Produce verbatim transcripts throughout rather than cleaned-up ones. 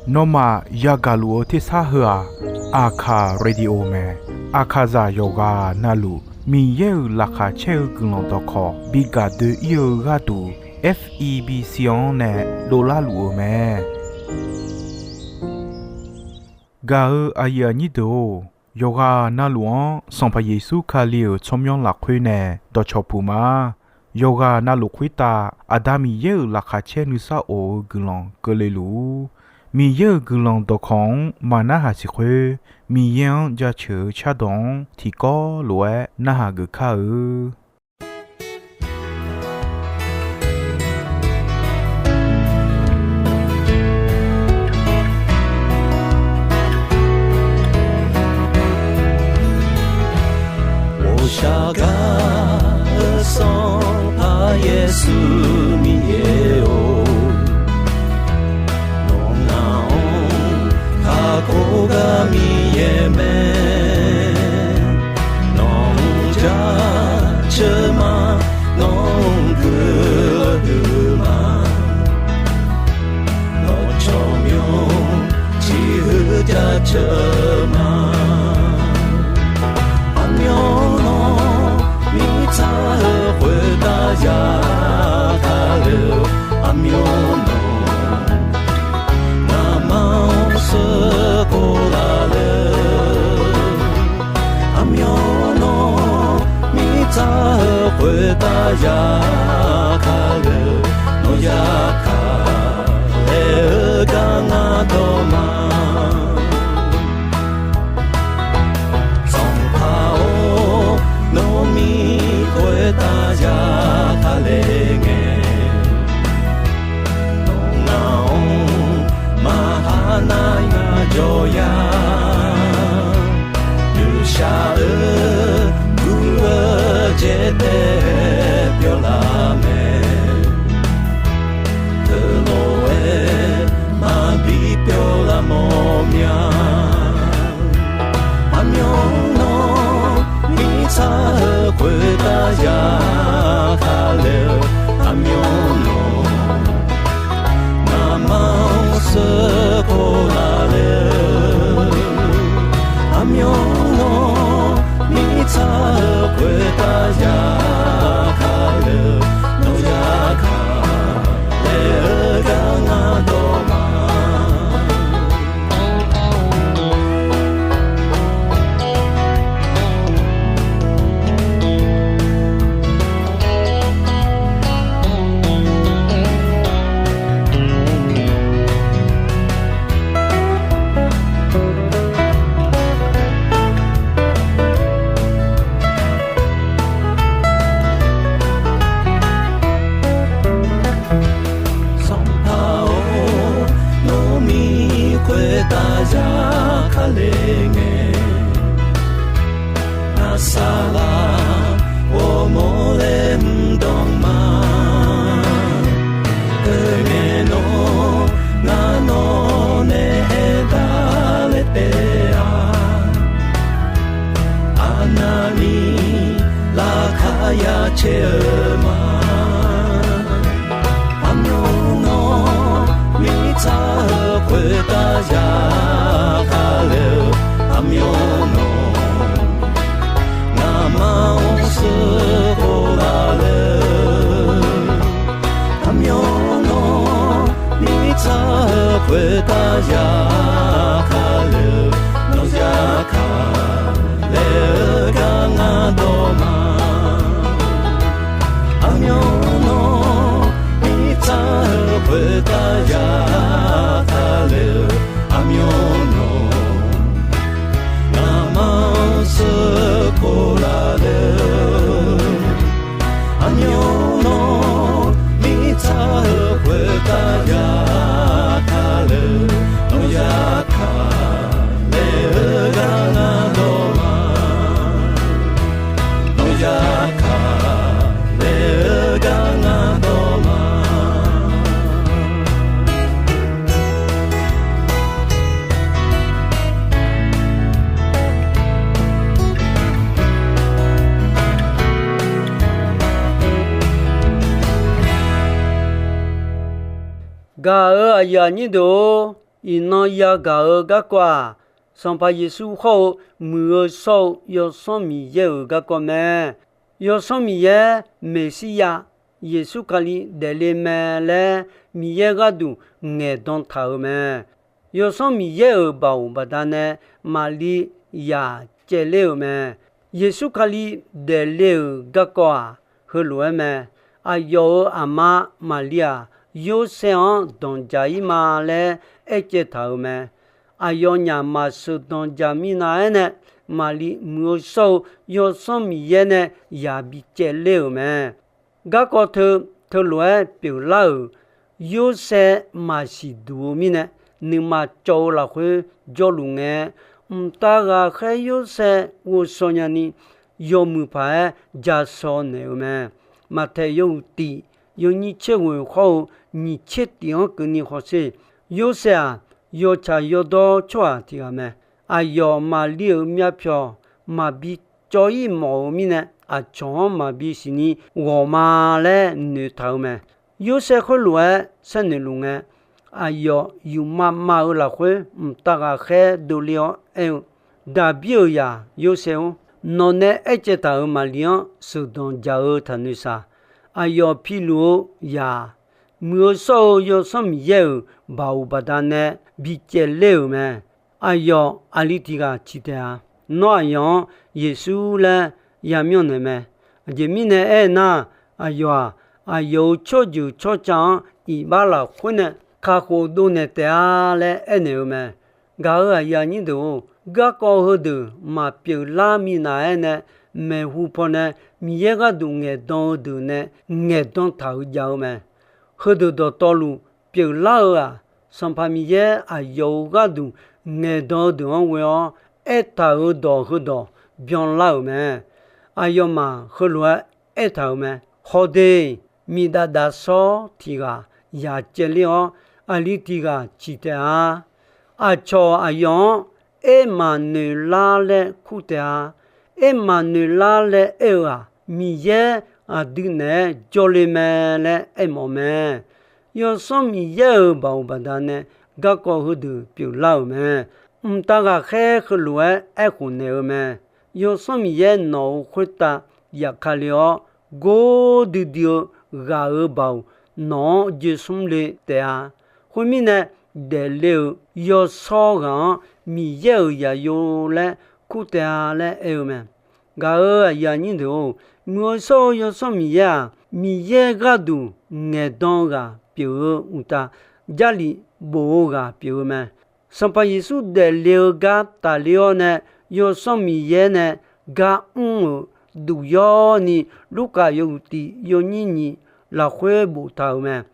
Nawmaf yagaq luf-eu tersar heu-aq, Aqkaq Radio mae. Aqkaqzaq yawqghaq navluf Miqyaer-euq laqkhaq caer-eu guiqlanq dawqkawq bi gaq doe-ir-eu gharduq, F E B C-anr nae dovlar luf-eu mae. Gaq-eu aqyuif aqnyir deuq-or, yawqghaq navluf-anr Sanqpaq Yeqsur Kali-euq tsawrmyanr lafkhoer nae dawqcawq puq ma. Yawqghaq navluf khoertav Aqda Miqyaer-euq laqkhaq caer nuisar of-eu guiqlanq keuvle luf-ur. Miqyaer-euq guiqlanq dawqkawq-anr maqnarhaq siq khoer, Miqyaer-anr jaceuq-eu cardawq-anr tiqkawv lof-aer narhaq geuf kar-eu. Ghoshaq gar-eu Sanqpaq Yeqsur Miqyaer-or, nawq ngaq-anr kakhof gar Miqyaer mae. Nawq-anr jaceuq ma, nawq-anr guiqlanq huiq ma. Nawq tsawrmyanr tiq huiq jaceuq ma. Aqmyanluf mirtsaq-eu khoertav ya kale-eu, aqmyanluf ngamaf-anr sheuqkhof laf le. Aqmyanluf mirtsaq-eu khoertav ya kale-eu, nawq ya kale-eu gar ngar dawq ma. Sanqpaq-or, nawq mir khoertav ya kale ngae, nawq ngaq-anr maqha nar ngaq jawr ya. Ghoshaq-eu guv-eu jaetae pyawlaf mae. Teulof-aer maqbi pyawlaf mawf mya. Aqmyanluf mirtsaq-eu khoertav ya kale-eu, aqmyanluf ngamaf-anr sheuqkhof laf le. Aqmyanluf mirtsaq-eu khoertav ya kale-eu, nawq ya kale-eu gar ngar dawq ma. Sanqpaq-or, nawq mir khoertav ya kale ngae, ngar saqlaq ghawrmawr laer mr dawq ma. Teungae nawr ngar nawq nae aerdaq laer taef-a. Aqnavni laqkhaq ya caer-eu ma. Aqmyanluf mirtsaq-eu khoertav ya kale-eu, aqmyanluf ngamaf-anr sheuqkhof laf le. Aqmyanluf mirtsaq-eu khoertav ya kale-eu, nawq ya kale-eu gar ngar dawq ma. Aqmyanluf mirtsaq-eu khoertav ya kale-eu, aqmyanluf ngamaf-anr sheuqkhof laf le. Aqmyanluf mirtsaq-eu khoertav ya kale-eu, nawq ya kale-eu gar ngar dawq ma. Nawq ya kale-eu gar ngar dawq ma. Gaq-euq aqyuif aqnyir deuq-or, iqnan yagaq-eu garkawv-aq, Sanqpaq Yeqsur hawr-eu Muiq-eu shawr-eu Yawsanr Miqyaer-euq garkawv mae. Yawsanr Miqyaer Meqsirya Yeqsur Kali daefle mae laer Miqyaer gharduq ngaeqdan taq-euq mae. Yawsanr Miqyaer-euq baoq baqdanae Maqli yaq caevler-euq mae. Yeqsur Kali daefle-euq garkawv-aq, heulof-aer mae. Aqyawf-euq aqma Maqli-aq, Yorsaev-anr danqdzaq-ir ma laer aercaev taq-euq mae. Aqyawfnyaf maqsheuq danqdzaq minav-aer nae, Maqli Muiq-eu shawr-eu Yawsanr Miqyaer nae yaq bi caevler-euq mae. Garkawv teu, teulof-aer pyeuflar-euq Yorsaev maqsiq duq-eu mirnae, nuima cawv-eu lafkhoer jawrluf ngae, mqtav ghaqkhaer Yorsaev ghovshaw nyani, yawmuiq paq-aer ja shaw naeq-eu mae. Maqtaeq yawhuiq tif, yawnyir tser ghoeq hawr-eu nyiq tser tif-anr keuvni hawsher. Yorsaev-aq, yawtsaq yawdawr tsawrhaq tiq ghaq mae. Aqyawf Maqli-euq myavpyawq maqbi cawv-ir mawf-eu mirnae, aqcawq-anr maqbi siqni ghawq ma laer noeqtaq-eu mae. Yorsaev khoerlof-aer saernoeq luf ngae, aqyawf yufmav mav-eu lafkhoer mqtav ghaqkhaer dovle-awr aer-eu, Daqbir-euq zaq Yorsaev-or, nawqnae aercaev taq-euq Maqli-anr sheuqdanq dzaq-eu taqnoeq shaq. Aqyawf piluf-eu zaq-aq, Muiq-eu shawr-eu Yawsanr Miqyaer-euq baoq baqdanae bi caevler-euq mae. Aqyawf aqli tiq ghaq ciq taef-a. Nawr aqyawf-anr Yeqsur laer yamyanr naeq mae. Aqjeq mirnae aernar, aqyawf-aq, aqyawf-euq tsawrjeuq tsawrca-anr iqbax lafkhoer nae kakhof dovnaeq taef-a laer aernaeq-eu mae. Gaq-euq aqyuif aqnyir deuq-or, garkawv heudeuq maqpyeuf lar minav-aer nae, maeqhu pawnae Miqyaer gharduq ngaeqdan-eu deuq nae ngaeqdan taq-eu jav-eu mae. Heudeuq dawqtawvluf pyeuflar-eu-aq, Sanqpaq Miqyaer aqyawf-euq gharduq ngaeqdan-eu deuq-anr ghoe-awr aertaq-euq dawq heudawq byanlar-euq mae. Aqyawfmaf heulof-aer aertaq-euq mae. Hawde, miqdaf daf shawr tiq ghaq yaq caevler-awr, aqli tiq ghaq ciq taef-a. Aqcawq aqyawf-anr Ermaqnoeqlar laer kur taef-a. Ermaqnoeqlar laer aer-eu-aq, Miqyaer aqdui naeq-aer jawrle mae laer aermawf mae. Yawsanr Miqyaer-euq baoq baqdanae garkawv heudeuq pyeuflar-euq mae. Mqtav ghaqkhaer heulof-aer aerkhof naeq-eu mae. Yawsanr Miqyaer nawq-euq khoertav yaf kale-awr, gor duidui-eu ghaq-euq baoq nawq-anr joesmr le taef-a. Khoermirnae, daefle-euq yawshawr ghaq-anr Miqyaer-euq zaqyo laer kur taef-a laer aer-eu mae. Gaq-euq aqyuif aqnyir deuq-or, Muiq-eu shawr-eu Yawsanr Miqyaer-aq, Miqyaer gharduq ngaeqdan-eu ghaq pyeuf-eu uqtaf, Jarlif bof-eu ghaq pyeuf-eu mae. Sanqpaq Yeqsur daefle-eu gar tafler-awr nae, Yawsanr Miqyaer nae gar mr-euq duq yawr ni, Lurkaf yawhuiq tif yawnyir nyiq lafkhoer boftaq-euq mae.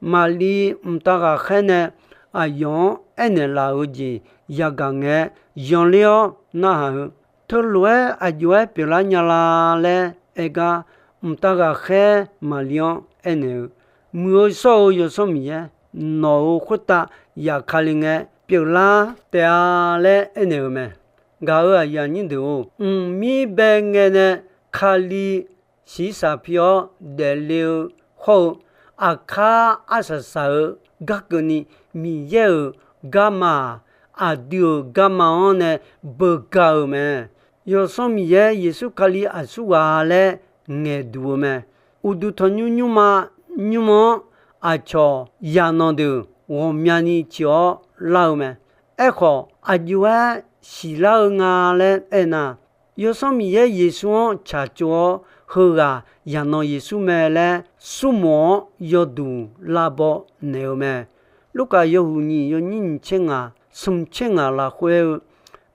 Maqli mqtav ghaqkhaer nae aqyawf-anr aernaeq laf-eu jeq yagaq ngae, yanler-awr narhaq-eu, Teulof-aer aqjox-aer pyeuflar nya la laer aer gar, mqtav ghaqkhaer Maqli-anr aernaeq-eu, Muiq-eu shawr-eu Yawsanr Miqyaer, nawq-euq khoertav yaf kale ngae pyeuflar taef-a laer aernaeq-eu mae. Gaq-euq aqyuif aqnyir deuq-or, mqmir bae ngae nae Kali shiqshaq pi-awr daefle-eu hawr-eu, aqkar arsaq saq-eu gar keuvni, Miqyaer-euq garma-aq, aqdui-euq garma-anr nae beugar-euq mae. Yawsanr Miqyaer Yeqsur Kali aqsurghaq laer ngaeqduq-eu mae. Uqduq tanqnymr nymrma nymr-anr aqcawq zaqnanq deuq ghawqmyani ciq-awr lar-eu mae. Aerkhawf, aqjox-aer siqlar-eu nga laer aernar, Yawsanr Miqyaer Yeqsur-anr tsaqtsov-awr, heughaq zaqnanq Yeqsur mae laer, Surmoq-anr yawduq lavbaw naeq-eu mae. Lurkaf yawhuiq nyiq yawnyir nyiq tser ngaq, smq tser ngaq lafkhoer-eu,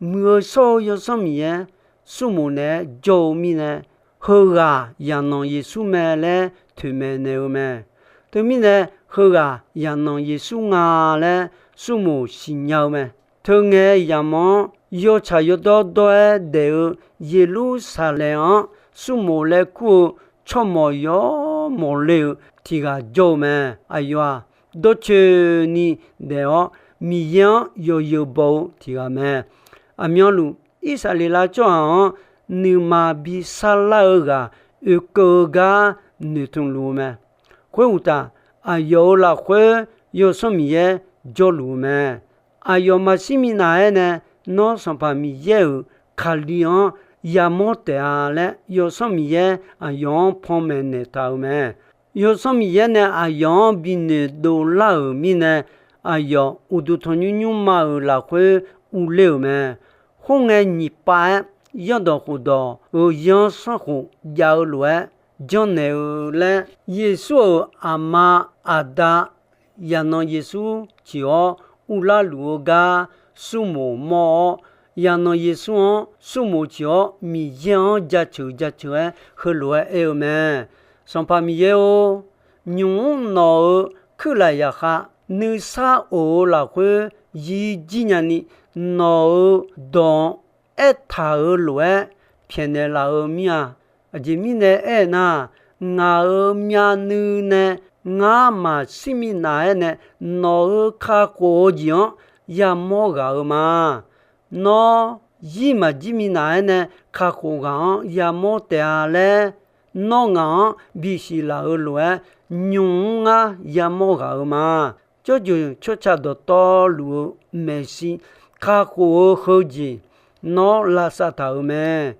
Muiq-eu shawr-eu Yawsanr Miqyaer Surmoq naeq-aer jawr-eu mirnae, heughaq zaqnanq Yeqsur mae laer toeqmaeq naeq-eu mae. Teumirnae, heughaq zaqnanq Yeqsur nga laer Surmoq siqnya-eu mae. Teungae yamq-anr yawtsaq yawdawr dawr-aer daef-eu Yeqlursaqlaeq-anr Surmoq laer kur-eu tsawrmawq yawr mawq le-euq tiq ghaq jawr-eu mae. Aqyawf-aq, dawrcoeni daef-awr, Miqyaer-anr yawzeu baw-eu tiq ghaq mae. Aqmyanluf, Irsaqleqlav tsawrhaq-anr nuima bi sarlar-eu ghaq oekeuv-eu gar noeqtmq luf-eu mae. Khoeruqtaf, aqyawf-euq lafkhoer Yawsanr Miqyaer jawrluf-eu mae. Aqyawf maqshir minav-aer nae, nawr Sanqpaq Miqyaer-euq Kali-anr yamawr taef-a laer, Yawsanr Miqyaer aqyawf-anr panmaeq naeqtaq-euq mae. Yawsanr Miqyaer nae aqyawf-anr binoeq dovlar-euq mirnae, aqyawf uqduq tanqnymr nymrma-euq lafkhoer urler-euq mae. Khoerngae, nyiq pav-aer yawrdawq khofdawq-euq yanr sanrkhof jav-eu lof-aer janrnaeq-eu laer, Yeqsur-euq aqma aqda, yaqnan Yeqsur ciq-awr urlar luf-eu gar smrmoq mawr-awr, yaqnan Yeqsur-anr smrmoq ciq-awr, Miqyaer-anr jaceuq jaceuq-aer heulof-aer aer-eu mae. Sanqpaq Miqyaer-or, nymq-mr nawq-euq kuirlaf yaqkhav nuisar of-eu lafkhoer yir jir nyani, nawq-euq dawq-anr aertaq-euq lof-aer pyaeqnaeq laf-eu mir-a. Aqjeq mirnae aernar, ngaq-euq myavnuiv nae ngar maqshir minav-aer nae, nawq-euq kakhof-eu jeq-anr yamawr ghaq-eu ma. Nawr zir maqjir minav-aer nae kakhof ghaq-anr yamawr taef-a laer, nawr ngaq-anr bisiq laf-eu lof-aer, nymq-mr ngar yamawr ghaq-eu ma. Tsawrjeuq tsawrca dawqtawvluf-eu maeqshi kakhof-eu heujeq nawr lavsav taq-euq mae.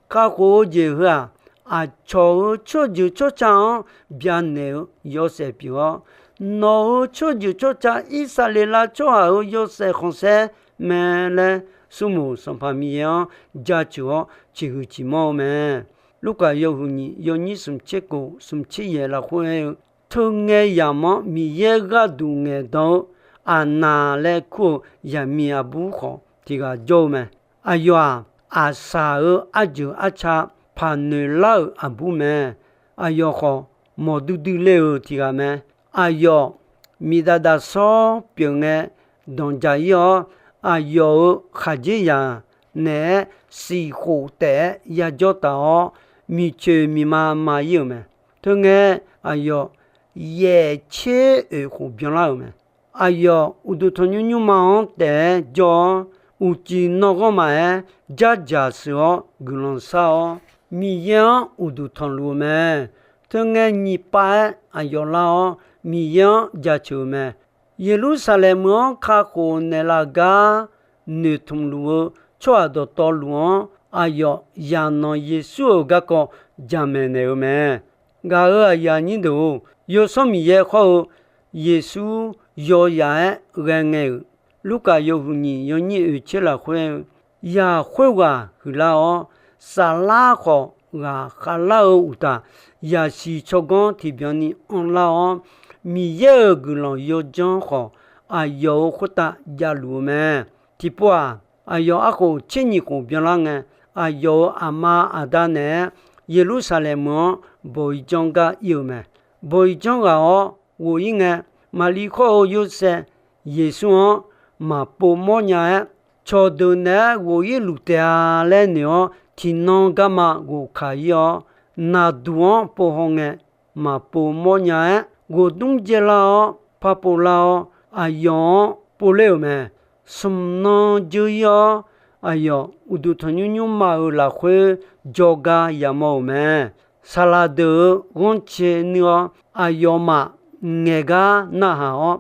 Kakhof-eu jeq heu-aq, aqcawq-euq tsawrjeuq tsawrca-anr byanaeq-eu yawshaef pyeuf-awr, nawq-euq tsawrjeuq tsawrca Irsaqleqlav tsawrhaq-euq yawshaef khanqsaer mae laer, smrmuiq Sanqpaq Miqyaer-anr jaceuq-awr ciqhuiq ciqmanr-eu mae. Lurkaf yawhuiq nyiq yawnyir smq tser kof smq tser yaeq lafkhoer aer-eu, teungae yamq-anr Miqyaer gharduq ngaeqdan-eu Aqnaq laer kur-eu yaqmiq aqbur khawf tiq ghaq jawr-eu mae. Aqyawf-aq, aqsaq-euq arjeuq arca paq noeq lar-euq aqbur mae. Aqyawf khawf, mawq duidui le-euq tiq ghaq mae. Aqyawf, miqdaq daq sawr pyeuf ngae danqjaq-ir-awr, aqyawf-euq khaqdzerzaq naeq-aer siqkhof taef-aer yajawr taf-awr, miqcoeq miqma ma-ir-euq mae. Teungae, aqyawf yaeq tser oeq khof byanlar-euq mae. Aqyawf uqduq tanqnymr nymrma-anr taef-aer jawr-awr, uqcif nanrghanr maqaer, jardzaq sheuq-awr guiqlanq shar-awr, Miqyaer-anr uqduq tanqluf-eu mae. Teungae nyiq pav-aer aqyawf lar-awr, Miqyaer-anr jaceuq-eu mae. Yeqlursaqlaeq meuq-anr kakhof naeqlaf gar noeqtmq luf-eu tsawrhaq dawqtawvluf-anr, aqyawf yaqnanq Yeqsur-euq garkawv jaqmaeq naeq-eu mae. Gaq-euq aqyuif aqnyir deuq-or, Yawsanr Miqyaer khawr-eu Yeqsur yawyaf-aer ghae ngae-euq, Lurkaf yawhuiq nyiq yawnyir oeq tser lafkhoer aer-eu, yaq khoerghaq huiqlar-awr, saflar khawf ghaq khavlar-eu uqtaf, yaqsiq tsawrganr tiqbyan ni anrlar-awr, Miqyaer-euq guiqlanq yawdzanr khawf, aqyawf-euq khoertav javluf-eu mae. Tiqpov-aq, aqyawf arkhof tser nyiq khof byanlar ngae, aqyawf-euq aqma aqda naeq-aer Yeqlursaqlaeq meuq-anr bawq-iq janr gar ir-eu mae. Bawq-iq janr ghaq-awr ghof-ir ngae, Maqliv khawr-eu Yorsaev Yeqsur-anr maqpov mawrnya-aer, cawqdeuq naeq-aer ghof-ir luf taef-a laer noeq-awr, tiqnan garma ghofkaq-ir-awr, naqduq-anr pov hawngae, maqpov mawrnya-aer, ghofdmr dzaelar-awr, papov lar-awr, aqyawf-anr povler-euq mae. Smq nan dzeur-ir-awr, aqyawf uqduq tanqnymr nymrma-euq lafkhoer jawrgar yamawr-euq mae. Saqlaq deuq-euq ghanrcae nuir-awr, aqyawfmaf ngaeq gar narhaq-awr,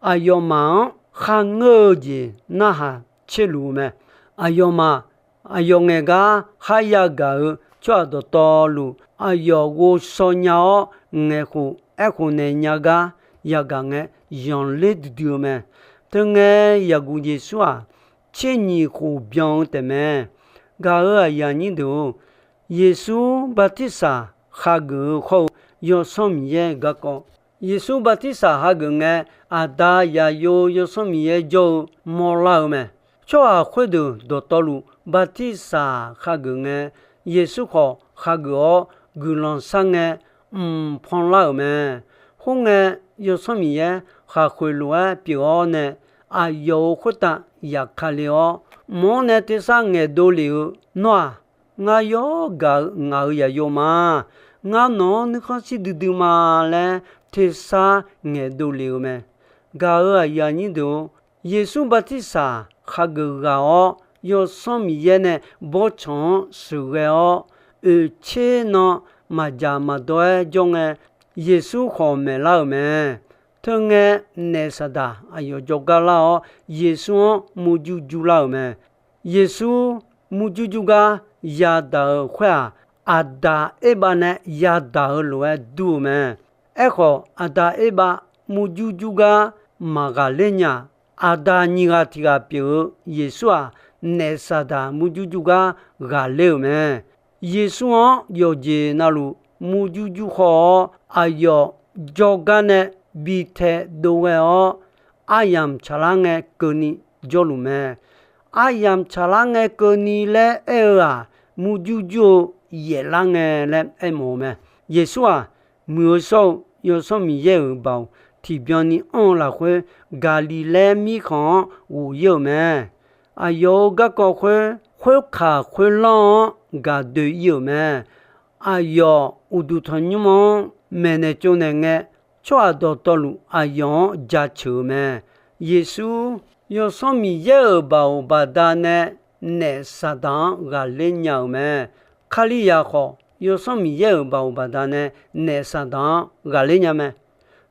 aqyawfmaf-anr kharngeur-eu jeq narhaq caerluf-eu mae. Aqyawfmaf aqyawf ngaeq gar kharya gaq-euq tsawrhaq dawqtawvluf, aqyawf ghovshaw nya-awr, ngaeqkhof aerkhof naeq nya gar yagaq ngae, zanqler duidui-eu mae. Teungae, yaqguq Yeqsur-aq, tser nyiq khof byan-eu taefmae. Gaq-euq aqyuif aqnyir deuq-or, Yeqsur bartirsaq hageuf-eu khawr-eu Yawsanr Miqyaer garkawv, Yeqsur bartirsaq hageuf ngae, Aqda, Zaqyo, Yawsanr Miqyaer jawr-eu mawrlar-eu mae. Tsawrhaq khoerdeuq dawqtawvluf bartirsaq hageuf ngae, Yeqsur khawf hageuf-awr guiqlanq shar ngae, mq panlar-euq mae. Khoerngae, Yawsanr Miqyaer khaqkhoeq lof-aer pyeuf-awr nae, aqyawf-euq khoertav yaqkale-awr, mq-anr nae tersar ngaeqdov lef-eu, Nawr-aq, ngar yawr gaq-eu ngaq-euq zaqyo ma. Ngar nawq-anr nuikhanr shir duidui ma laer tersar ngaeqdov lef-eu mae. Gaq-euq aqyuif aqnyir deuq-or, Yeqsur bartirsaq hageuf ghaq-awr, Yawsanr Miqyaer nae bawrtsanq-anr sheuqghae-awr, oeq tser nan maqdzaq maqdawr-aer jawr ngae, Yeqsur khawf maeqlar-euq mae. Teungae, naef Saqdaq aqyawf jawrgar lar-awr, Yeqsur-anr murjur jur lar-euq mae. Yeqsur murjur jur gar yadaq-euq khoer-aq, Aqdaq Erbav nae yadaq-euq lof-aer dur-eu mae. Aerkhawf, Aqdaq Erbav murjur jur gar maqghaqler nya. Aqdaq nyiq ghaq tiq ghaq pyeuf-eu Yeqsur-aq, naef Saqdaq murjur jur gar ghaqler-euq mae. Yeqsur-anr yawqjeq navluf murjur jur khawr-awr, aqyawf jawrgar nae bi taedov ghae-awr, aryamq tsaqlar ngae keuvni jawrluf mae. Aryamq tsaqlar ngae keuvni laer aer-eu-aq, murjur jur-eu yaeflar ngae laer aermawf-eu mae. Yeqsur-aq, muiq-eu shawr-eu Yawsanr Miqyaer-euq baoq tiqbyan ni anr-eu lafkhoer, Gaqliqlaer mirkhanq-anr ghof ir-euq mae. Aqyawf-euq garkawv khoer, khoerkaq khoerlanr-anr gaqdoe ir-euq mae. Aqyawf uqduq tanqnymr-anr maeqnaeq tsovnaeq ngae, tsawrhaq dawqtawvluf aqyawf-anr jaceuq-euq mae. Yeqsur, Yawsanr Miqyaer-euq baoq baqdanae naef Saqdaq-anr ghaqler nya-euq mae. Kalizaq khawf, Yawsanr Miqyaer-euq baoq baqdanae naef Saqdaq-anr ghaqler nya mae.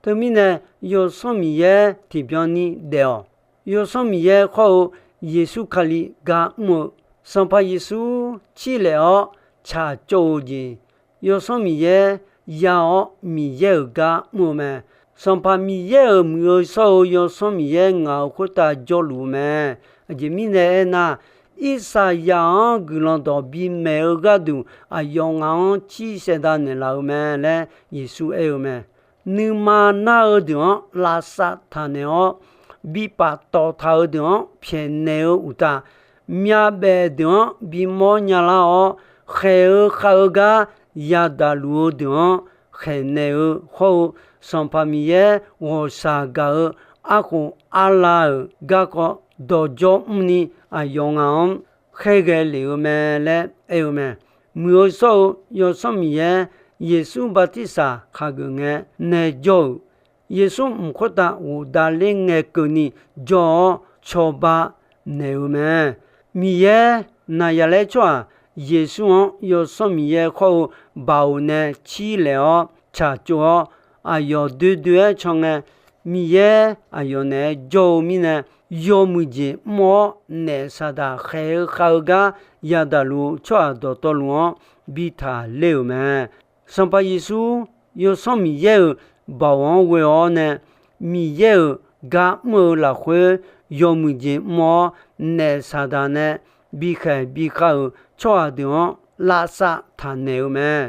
Teumirnae, Yawsanr Miqyaer tiqbyan ni daef-awq. Yawsanr Miqyaer khawr-eu Yeqsur Kali gar mr-eu, Sanqpaq Yeqsur cirlaef-awr tsaqtsov-eu jeq, Yawsanr Miqyaer ya-awr Miqyaer-euq gar mr-eu mae. Sanqpaq Miqyaer-euq muiq-eu shawr-eu Yawsanr Miqyaer ngaq-euq khoertav jawrluf-eu mae. Aqjeq mirnae aernar, Irsaqyaq-anr guiqlanq dawq bimaeq-eu gharduq aqyawf ngaq-anr cir saevdav naeqlaf-eu mae laer Yeqsur aer-eu mae. Nuima nar-eu deuq-anr lavsav taqnaeq-awr, bipaf tawf taq-eu deuq-anr pyaeqnaeq-eu uqtaf, myavbaef deuq-anr bimawr nyalar-awr, khaeq-eu khav-eu gar yadaq luf-eu deuq-anr khaeqnaeq-eu hawr-eu, Sanqpaq Miqyaer ghawqshaq gaq-eu arkhof arla-euq garkawv dawqdzawr mrni aqyawf ngaq-anr khaerghae lef-eu mae laer aer-eu mae. Muiq-eu shawr-eu Yawsanr Miqyaer Yeqsur Bartirsaq khaqgeuf ngae nae jawr-euq, Yeqsur mq khoertav ghofdav ler ngae keuvni jawr-awr cawba naeq-eu mae. Miqyaer naqyaqlaer tsawrhaq Yeqsur-anr Yawsanr Miqyaer khawr-eu baoq nae cirlaef-awr tsaqtsov-awr, aqyawf doe doe-aer can ngae, Miqyaer aqyawf naeq-aer jawr-eu mirnae, yawmuiq jeq mr-awr naef Saqdaq khaeq-eu khav-eu gar yadaq luf-eu tsawrhaq dawqtawvluf-anr bi taqler-euq mae. Sanqpaq Yeqsur Yawsanr Miqyaer-euq baoq-anr ghoe-awr nae, Miqyaer-euq gar mr-eu lafkhoer yawmuiq jeq mr-awr, naef Saqdaq nae bikhaeq bikhav-euq tsawrhaq deuq-anr lavsav taqnaeq-eu mae.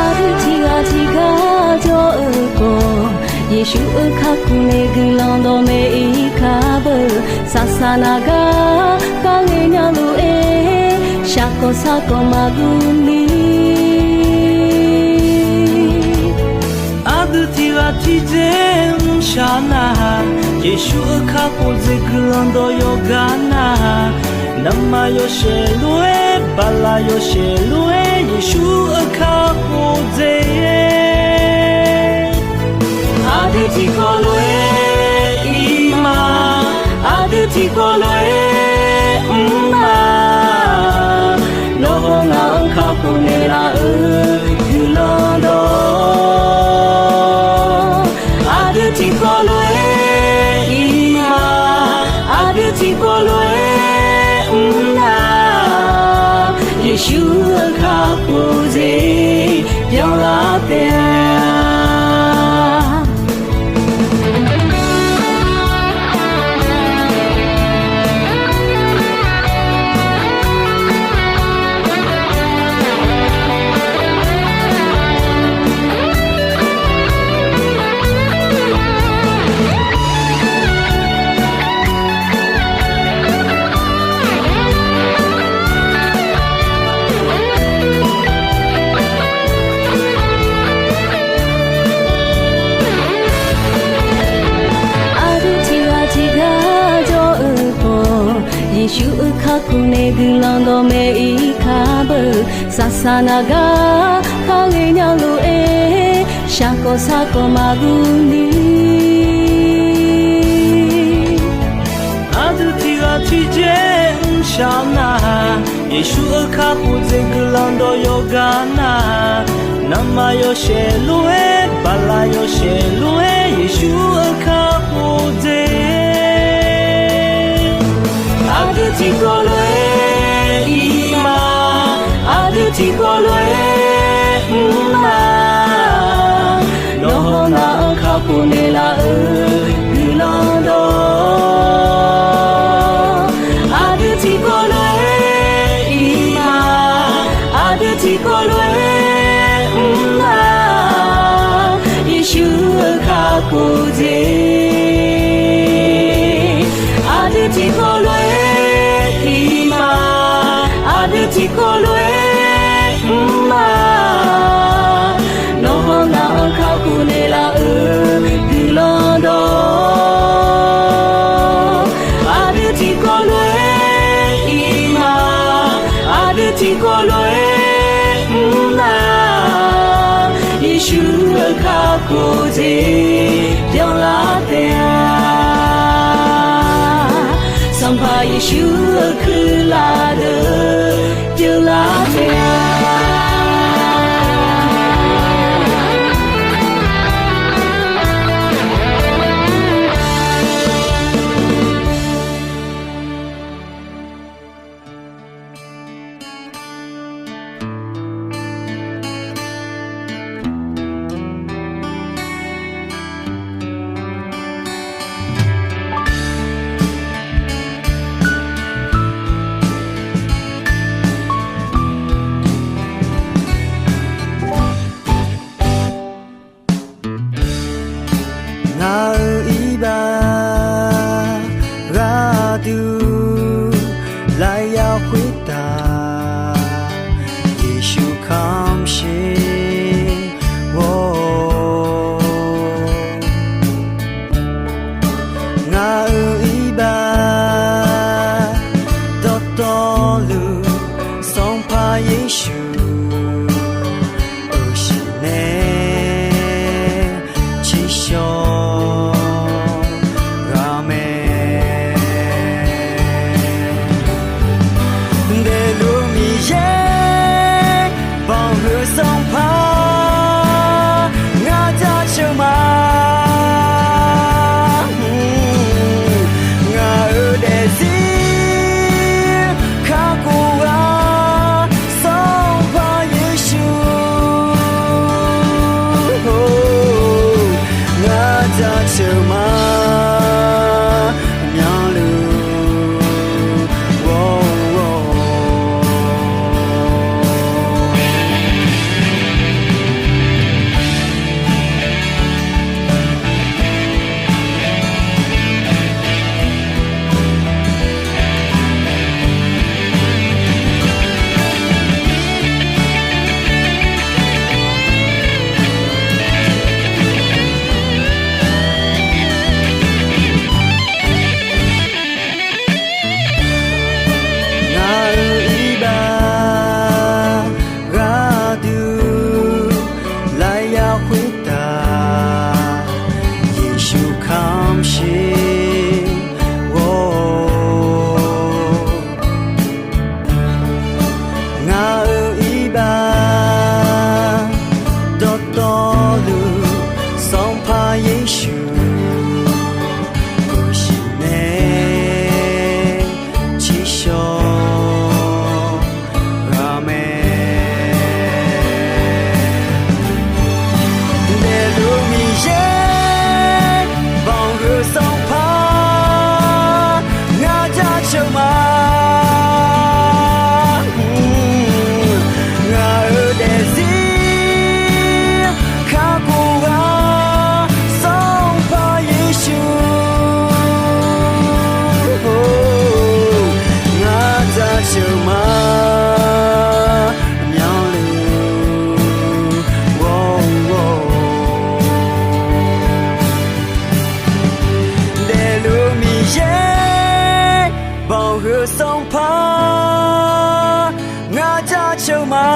Aqdui tiqghaq tiqgar jawr-eu khawf, Yeqsur-euq kakhof nae guiqlanq dawqmaeq ir kar beu. Saqsaq naq gar kharghae nya lof-aer, shaqkawq saqkawq maqguv ni. Aqdui tiqghaq tiqjeq mrshaq nar-aq, Yeqsur-euq kakhof jeq guiqlanq dawq yawqgar nar-aq, navmaqyawshaef lof-aer, baqlaqyawshaef lof-aer, Yeqsur-euq kakhof jeq Aqdui tiqkawv lof-aer ir ma, aqdui tiqkawv lof-aer mr ma. Nawr-eu ngaq-anr kakhof naeqlaf-euq guiqlanq dawq, aqdui tiqkawv lof-aer ir ma, aqdui tiqkawv lof-aer mr na. Yeqsur-euq kakhof jeq byanlar taef-a. Aqdui tiqghaq tiqgar jawr-eu khawf, Yeqsur-euq kakhof nae guiqlanq dawqmaeq ir kar beu. Saqsaq naq gar kharghae nya lof-aer, Shaqkawv sarkawv maqguv ni, aqdui tiq ghaq tiq dzae mrshaq nar, Yeqsur-euq kakhof dzae guiqlanq dawq yawqghaq nar, naqma yawshaef lof-aer, baqlaq yawshaef lof-aer, Yeqsur-euq kakhof dzae. Aqdui tiqkawv lof-aer ir ma, aqdui tiqkawv lof-aer mr ma. Nawr hawnar-anr kakhof naeqlaf-euq guiqlanq dawq, aqdui tiqkawv lof-aer ir ma, aqdui tiqkawv lof-aer mr ma. Yeqsur-euq kakhof dzae. Aqdui tiqkawv lof-aer ir ma, aqdui tiqkawv lof-aer mr ma. Nawr hawnar-anr kakhof naeqlaf-euq guiqlanq dawq, aqdui tiqkawv lof-aer ir ma, aqdui tiqkawv lof-aer mr ma. Yeqsur-euq kakhof dzae byanlar taef-a. Sanqpaq Yeqsur-euq kuirlaf deuq byanlar taef-a. Ngaq-euq iqbax gharduq lafyaq khoertav Yeqsur kamq sher-awr, ngaq-euq iqbax dawqtawvluf Sanqpaq Yeqsur-euq shiq nae tsiqshawq ghaq mae. Daefluf Miqyaer banqhuiq Sanqpaq ngar jaceuq ma. Ngaq-euq daefzir kakhof ghaq Sanqpaq Yeqsur, ngar jaceuq ma. Myanluf ghawr-awr, ngaq-euq iqbax gharduq lafyaq khoertav Yeqsur kamq sher-awr, ngaq-euq iqbax dawqtawvluf Sanqpaq Yeqsur-euq shiq nae tsiqshawq ghaq mae. Daefluf Miqyaer banqhuiq Sanqpaq ngar jaceuq ma. Ngaq-euq daefzir kakhof ghaq Sanqpaq Yeqsur, ngar jaceuq ma. Myanluf ghawr-awr, daefluf Miqyaer banqhuiq Sanqpaq ngar jaceuq ma.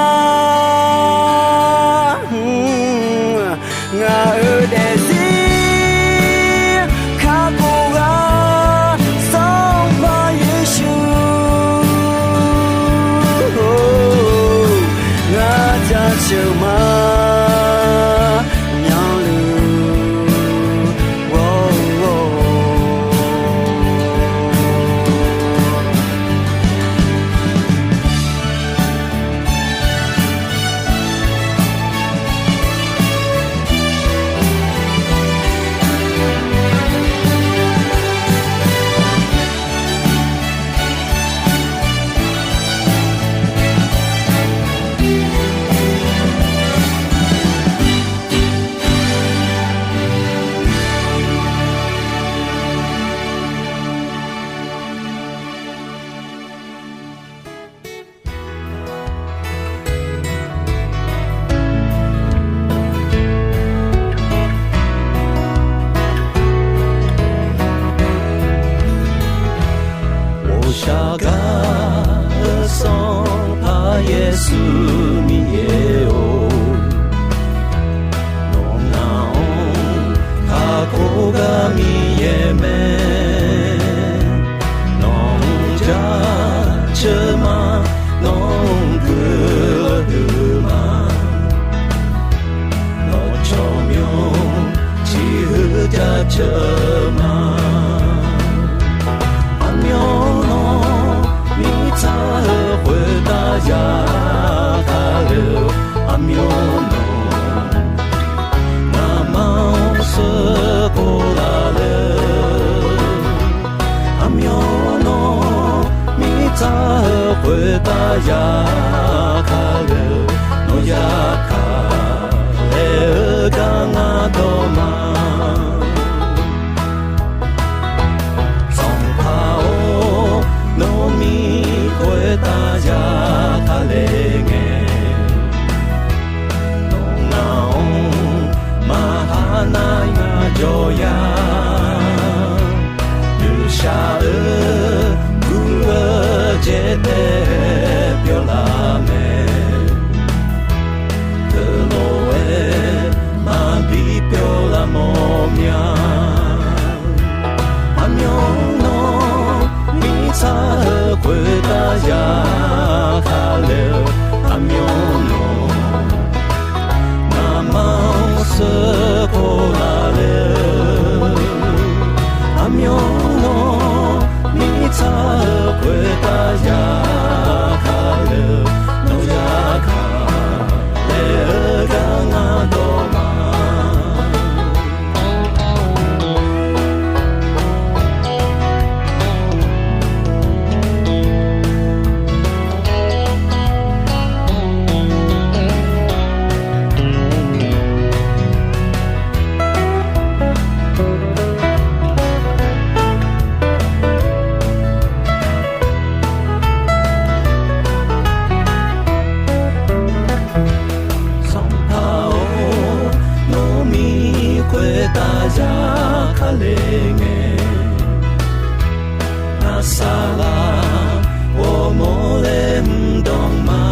Yeqsur Miqyaer-or, nawq ngaq-anr kakhof gar Miqyaer mae. Nawq-anr jaceuq ma, nawq-anr guiqlanq huiq ma. Nawq tsawrmyanr ciqhuiq jaceuq ma. Aqmyan nawq mirtsaq-eu khoertav yarkhaq le-eu, aqmyan nawq ngaqma-anr sheuqkhof laf le-eu, aqmyan nawq mirtsaq-eu khoertav yarkhaq le-eu, nawq yarkhaq laer-eu gar ngar dawq ma. Sanqpaq-or, nawq mir khoertav yarkhaq le ngae, nawq ngaq-anr maqha nar ngar jawr ya. Noeqshaq-eu gur-eu jeq taef pyawr laf mae. Teulof-aer maqbi pyawr laf mawr mya. Aqmyan nawq mirtsaq-eu khoertav yarkhaq le-eu, aqmyan nawq ngaqma-anr sheuqkhof laf le-eu, aqmyan nawq mirtsaq-eu khoertav yarkhaq le-eu, nawq yarkhaq laer-eu gar ngar dawq ma. Sanqpaq-or, nawq mir khoertav yarkhaq le ngae, ngaq saqlaq ghawrmawr laer mr dawq ma.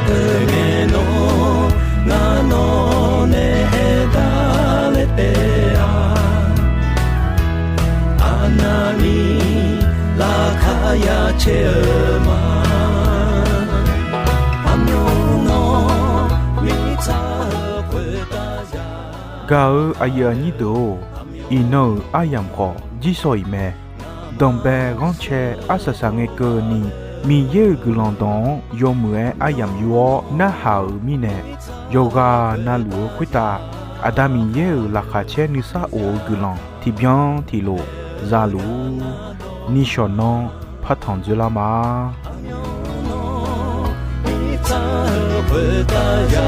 Teu ngae nawr ngar nawq nae aer dar laer taef-a. Arnavni laqkhaq ya caer-eu ma. Aqmyan nawq mirtsaq-eu khoertav ya. Gaq-eu aqyuif aqnyir deuq-or, iqnan-euq aryamq khawf jirsawq iq mae. Danqbae ghanrcae arsaq saqngae keuvni, Miqyaer-euq guiqlanq dawq-anr yawmuiq-aer aryamq yor-awr narhaq-euq mirnae, yawqghaq navluf-eu khoertav Aqda Miqyaer-euq laqkhaq caer nuisar of-eu guiqlanq tiqbyan tiqlof zaluf-ur. Nishawq nanr partanq dzoerlar ma. Aqmyan nawq mirtsaq-eu khoertav ya.